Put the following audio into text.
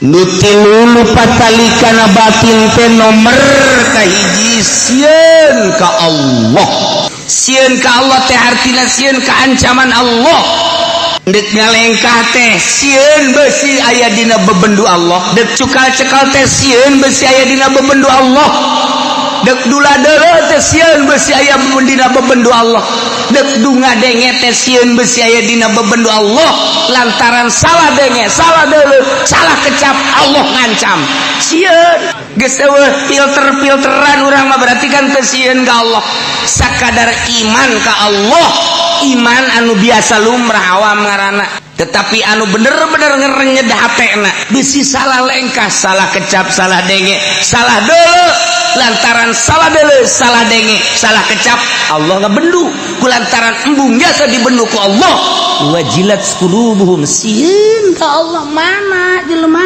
Nu tilu, nu patali kana batin teh, nomor kahiji sieun ka Allah. Sieun ka Allah teh artina sieun ka ancaman Allah. Dek ngalengkah teh sieun besi aya dina bebendu Allah, dek cukal cekal teh sieun besi aya dina bebendu Allah, dek dula deuleu teh sieun besi aya dina bebendu Allah, dek dunga denge teh sieun besi aya dina bebendu Allah. Lantaran salah denge, salah deuleu, salah kecap, Allah ngancam. Sieun geus eueuh filter-filteran urang mah, berarti kan teu sieun ka Allah. Sakadar iman ka Allah, iman anu biasa lumrah awam ngaranna, tetapi anu bener-bener ngerenyed hatena bisi salah lengkah, salah kecap, salah denge, salah deuleu. Lantaran salah deuleu, salah denge, salah kecap, Allah ngabendu. Ku lantaran embung jasa dibendu ku Allah, wajilat qulubuhum. Sieun ka Allah mana jelema?